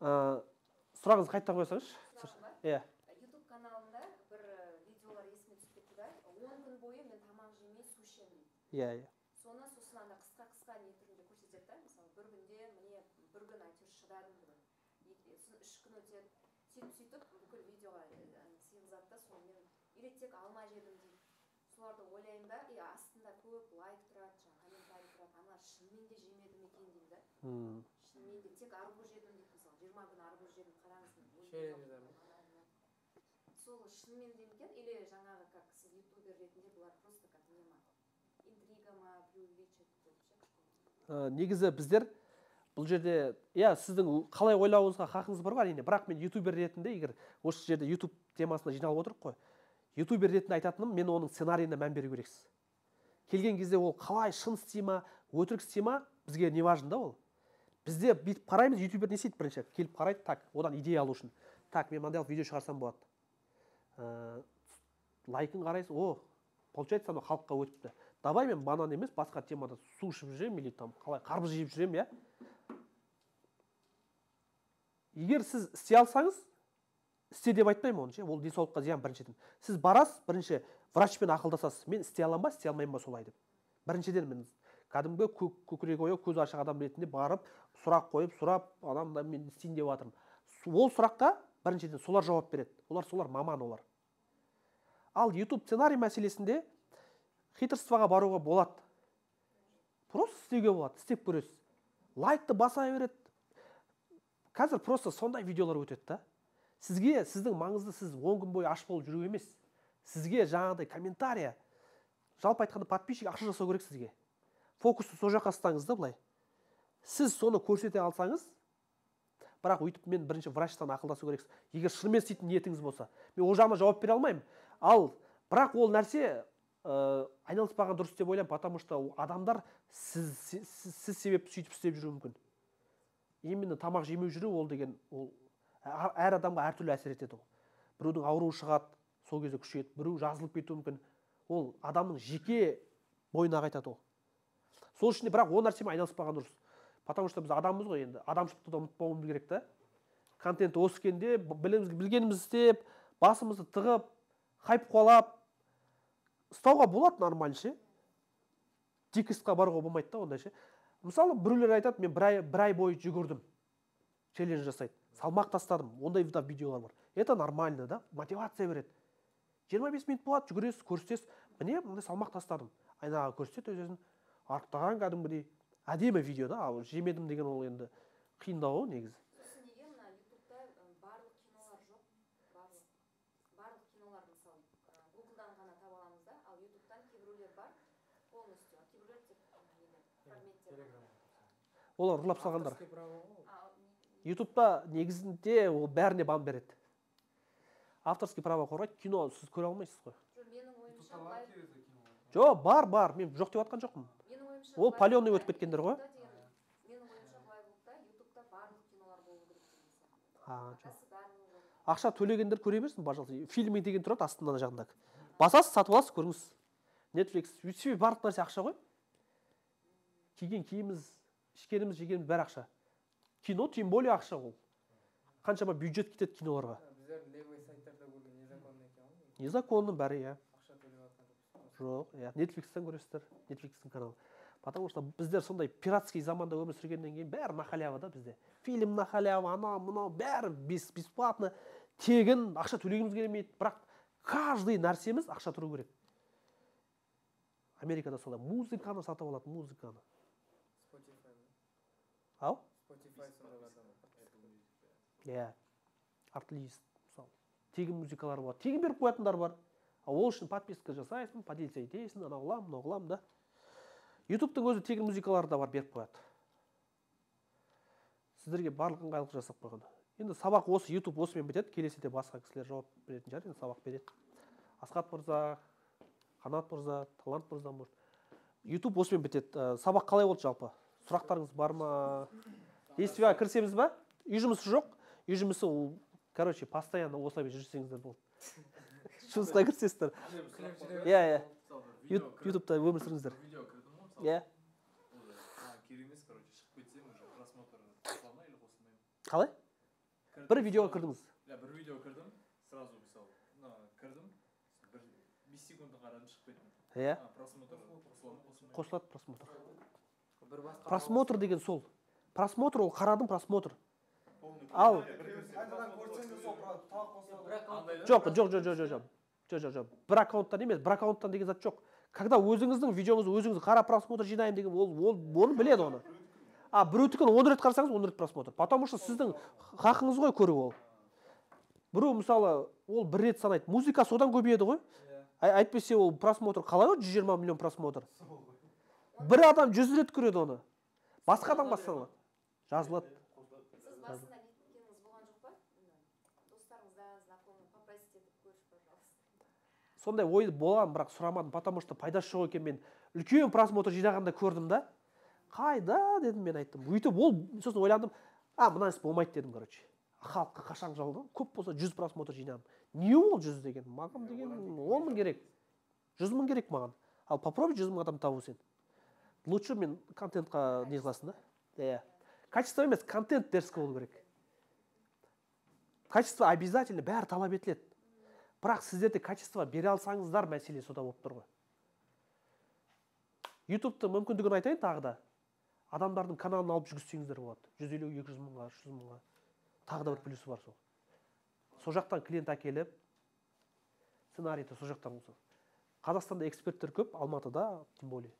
Сұрағыңызды қайтадан қойсаңызшы. Иә. YouTube каналында бір видеолар есіме түсіп кетті да. 10 күн бойы мен тамақ жемей су ішемін дейді. Иә, иә. Соны сосын ана қысқа-қысқа не түрінде көрсетеді да. Мысалы, бір күнде міне бір күн әйтеуір шыдадым бүгін. Сосын 3 күн өтеді. Сөйтіп-сөйтіп бүкіл видеоға сыйғызады да, сонымен или тек алма жедім дейді. Соларды ойлаймын да, и астында көп лайк тұрады, жаңа комментарий тұрады. Аналар шынымен де жемеді ме екен деймін да. Шынымен де тек арбуз жедім дейді, мысалы, 20 күн арбуз жедім, қараңыз. Сол шынымен де екен, или жаңағы, как сіз ютубер ретінде, бұлар просто как не ма, интрига ма, преувеличить деп ше кішкене. Негізі біздер бұл жерде, иә, сіздің қалай ойлауыңызға хақыңыз бар ғой, әрине, бірақ мен ютубер ретінде, егер осы жерде ютуб темасына жиналып отырық қой, ютубер ретінде айтатыным, мен оның сценарийіне мән беру керексіз. Келген кезде ол қалай, шын істей ма, өтірік істей ма, бізге не важно да ол. Бізде бүйтіп қараймыз, ютубер не істейді бірінші? Келіп қарайды, так, одан идея алу үшін. Так, мен мынандай видео шығарсам болады. Лайкын қарайсыз, о, получается, анау халыққа өтіпті. Давай мен банан емес, басқа темада су ішіп жүремін, или там қалай қарбыз жеп жүремін, иә. Егер сіз істей алсаңыз, істе деп айтпаймын оны, ше, ол денсаулыққа зиян біріншіден. Сіз барасыз, бірінші врачпен ақылдасасыз, мен істей аламын ба, істей алмаймын ба солай деп. Біріншіден мен кәдімгі көкірегі ояу, көзі ашық адам ретінде барып, сұрақ қойып, сұрап, адам да мен істейін деп жатырмын. Ол сұраққа біріншіден солар жауап береді. Олар солар маман олар. Ал YouTube сценарий мәселесінде хитрствоға баруға болады. Просто істеуге болады, істеп көресіз. Лайкты баса береді. Қазір просто сондай видеолар өтеді да. Сізге, сіздің маңызды сіз 10 күн бойы аш болып жүру емес. Сізге жаңағыдай комментария, жалпы айтқанда подписчик ақша жасау керек сізге. Фокусты сол жаққа ұстаңыз да былай. Сіз соны көрсете алсаңыз, бірақ өйтіп мен бірінші врачтан ақылдасу керексіз. Егер шынымен істейтін ниетіңіз болса, мен ол жағына жауап бере алмаймын. Ал бірақ ол нәрсе айналыспаған дұрыс деп ойлаймын, потому что адамдар сіз себепті сөйтіп істеп жүруі мүмкін. Именно тамақ жемеу жүру ол деген, ол әр адамға әртүрлі әсер етеді ол. Біреудің ауруы шығады, сол кезде күшейеді, біреу жазылып кетуі мүмкін. Ол адамның жеке бойына қайтады ол. Сол үшін де бірақ ол нәрсемен айналыспаған дұрыс. Потому что біз адамбыз ғой енді, адамшылықты да ұмытпауымыз керек та. Контент осы кенде, білгенімізді істеп, басымызды тығып, хайп қуалап, ұстауға болады нормально ше. Дикостьқа баруға болмайды да ондай ше. Мысалы, біреулер айтады, мен бір ай бойы жүгірдім, челлендж жасайды, салмақ тастадым, ондай да видеолар бар. Это нормально, да? Мотивация береді. 25 минут болады, жүгіресіз, көрсетесіз, міне мындай салмақ тастадым. Айнаға көрсетеді өз-өзін, арықтаған кәдімгідей. Әдемі видео да, ал жемедім деген ол енді қиындау ғой негізі. Сосын неге мына ютубта барлық кинолар жоқ? Барлық кинолар, мысалы, Гуглдан ғана таба аламыз да, ал ютубтан кейбіреулер бар полностью, а кейбіреулер тек неде, фрагменттер. Олар ұрлап салғандар. Ютубта негізінде ол бәріне бан береді. Авторский право қорғайды, кино сіз көре алмайсыз ғой. Жоқ, менің ойымша былай Жоқ, бар, бар, мен жоқ деп жатқан жоқпын. Менің ойымша Ол былай паленый болды өтіп кеткендер ғой. Менің ойымша былай болды да, ютубта барлық кинолар болу керек деген сияқты. А, жоқ. Ақшасы бәрінің жоқ. Ақша төлегендер көре берсін, пожалуйста. Фильмы деген тұрады астында ана жағында. Басасыз, сатып аласыз, көріңіз. Netflix, себебі барлық нәрсе ақша ғой. Киген киіміміз, ішкеніміз, жегеніміз бәрі ақша. Кино тем более ақша ол. Қаншама бюджет кетеді киноларға. Біздер левый сайттарда көрген незаконный екен ғой. Незаконный бәрі, иә. Ақша төлеп жатқан жоқпыз. Жоқ, иә. Netflixтен көресіздер, Netflixтің каналы. Потому что біздер сондай пиратский заманда өмір сүргеннен кейін бәрі на халява да бізде. Фильм на халява, анау, мынау, бәрі бесплатно, тегін, ақша төлегіміз келмейді. Бірақ каждый нәрсеміз ақша тұру керек. Америкада солай музыканы сатып алады, музыканы. Spotify. Ау? Spotify сондайлардан. Иә. Артлист, мысалы. Тегін музыкалар болады. Тегін беріп қоятындар бар. Ал ол үшін подписка жасайсың, поделиться етесің, анау қыламын, мынау қыламын да. Ютубтың өзі тегін музыкалары да бар, беріп қояды. Сіздерге барлық ыңғайлық жасап қойған. Енді сабақ осы, Ютуб осымен бітеді. Келесіде басқа кісілер жауап беретін шығар, енді сабақ береді. Асхат мырза, Қанат мырза, Талант мырза, может. Ютуб осымен бітеді. Сабақ қалай болды жалпы? Сұрақтарыңыз бар ма? Действияға кірісеміз ба? Үй жұмысы жоқ. Үй жұмысы ол, постоянно осылай жүрсеңіздер болды. Жұмысқа кірісесіздер. Иә, иә. Ютубта өмір сүріңіздер. Видео кірдім ғой, мысалы. Иә. Ол маған керек емес, шығып кетсем уже просмотр қосыла ма или қосылмай ма? Қалай? Бір видеоға кірдіңіз. Иә, бір видео кірдім, сразу, мысалы, мына кірдім, бір 5 секунд қарадым, шығып кеттім. Иә. А, просмотр қосыла ма, қосылмай ма? Қосылады просмотр. Бір басқа. Просмотр деген сол. Просмотр ол қарадым, просмотр. Ал Қайтадан көрсең де, сол тағы қосылады. Бір аккаунт. Андай да? Жоқ, жоқ, жоқ, жоқ, жоқ, жоқ, жоқ, жоқ, жоқ, бір аккаунттан емес, бір аккаунттан деген зат жоқ. Когда өзіңіздің видеоңызды өзіңіз қарап, просмотр жинаймын деген, ол оны біледі оны. А біреудікін 10 рет қарасаңыз, 10 рет просмотр, потому что сіздің хақыңыз ғой көру. Ол біреу, мысалы, ол бір рет санайды. Музыка содан көбейеді ғой. Әйтпесе ол просмотр қалай? Ол 120 миллион просмотр, бір адам 100 рет көреді оны, басқа адамға саналады, жазылады. Сіз басында неткеніңіз болған жоқ па? М, достарыңыздан, знакомый попросить етіп көрші, пожалуйста. Сондай ой болған, бірақ сұрамадым, потому что пайдасы жоқ екен. Мен үлкен просмотр жинағанда көрдім да, қайда дедім мен, айттым өйтіп. Ол сосын ойландым: а, мына іс болмайды дедім. Короче, халыққа қашан жалдым, көп болса 100 просмотр жинадым. Не ол 100 деген маған деген 10 000 керек, 100 000 керек маған. Ал попробуй 100 000 адам табу сен. Лучше мен контентқа не қыласың да. Иә, качество емес, контент дерзкий болу керек. Качество обязательно, бәрі талап етіледі, бірақ сіздерде качество бере алсаңыздар, мәселе сода болып тұр ғой. Ютубтың мүмкіндігін айтайын тағы да: адамдардың каналын алып жүргізсеңіздер болады 150, 200 мыңға, 300 мыңға. Тағы да бір плюсы бар сол. Сол жақтан клиент әкеліп, сценарийді сол жақтан болса. Қазақстанда эксперттер көп, Алматыда тем более.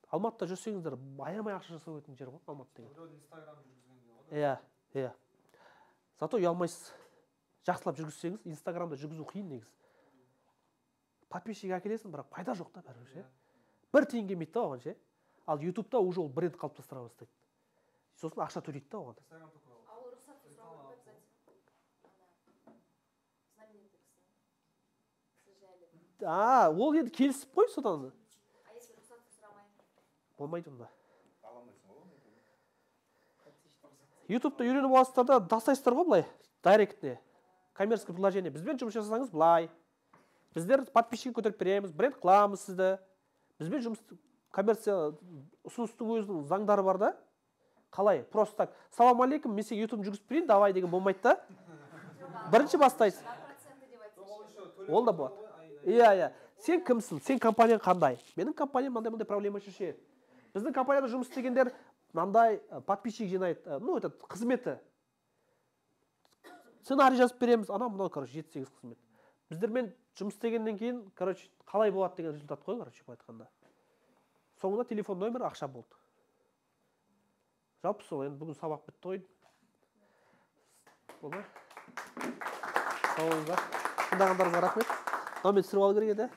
Алматыда жүрсеңіздер, аямай ақша жасау өтетін жер ғой Алматы деген. Біреудің Инстаграм жүргізгенде ғой. Иә, зато ұялмайсыз, жақсылап жүргізсеңіз. Инстаграмда жүргізу қиын негізі. Подписчик әкелесің, бірақ пайда жоқ та бәрібір ше, бір тиын келмейді да оған ше. Ал Ютубта уже ол бренд қалыптастыра бастайды, сосын ақша төлейді да оған. Инстаграм только А ол рұқсат сұрау керек па обязательно, ана знаменитый кісі сіз жайлы? А, ол енді келісіп қой содан. А если рұқсат сұрамай? Болмайды онда. Ала алмайсың ғой оны. Ютубта үйреніп аласыздар да, тастайсыздар ғой былай директіне коммерческое предложение: бізбен жұмыс жасасаңыз, былай біздер подписчик көтеріп береміз, бренд қыламыз сізді, бізбен жұмыс. Коммерция ұсыныстың өзінің заңдары бар да. Қалай просто так «Салам алейкум, мен сенің Ютубын жүргізіп берейін, давай» деген болмайды да. Бірінші бастайсыз. На проценты деп Ол айтсайшы. Еще төлеп Ол да отырады болады. ғой айына. Иә, сен кімсің, сен компанияң қандай? Менің компаниям мынандай, мындай проблема шешеді. Біздің компанияда жұмыс істегендер мынандай подписчик жинайды, ну, этот қызметі, сценарий жазып береміз, анау мынау, короче, жеті сегіз қызмет. Біздермен жұмыс істегеннен кейін, короче, қалай болады деген результат қой. Короче, былай айтқанда, соңында телефон номер, ақша болды. Жалпы сол. Енді бүгін сабақ бітті ғой. Болды ма? Сау болыңыздар, тыңдағандарыңызға рахмет. Мынау мен түсіріп алу керек еді.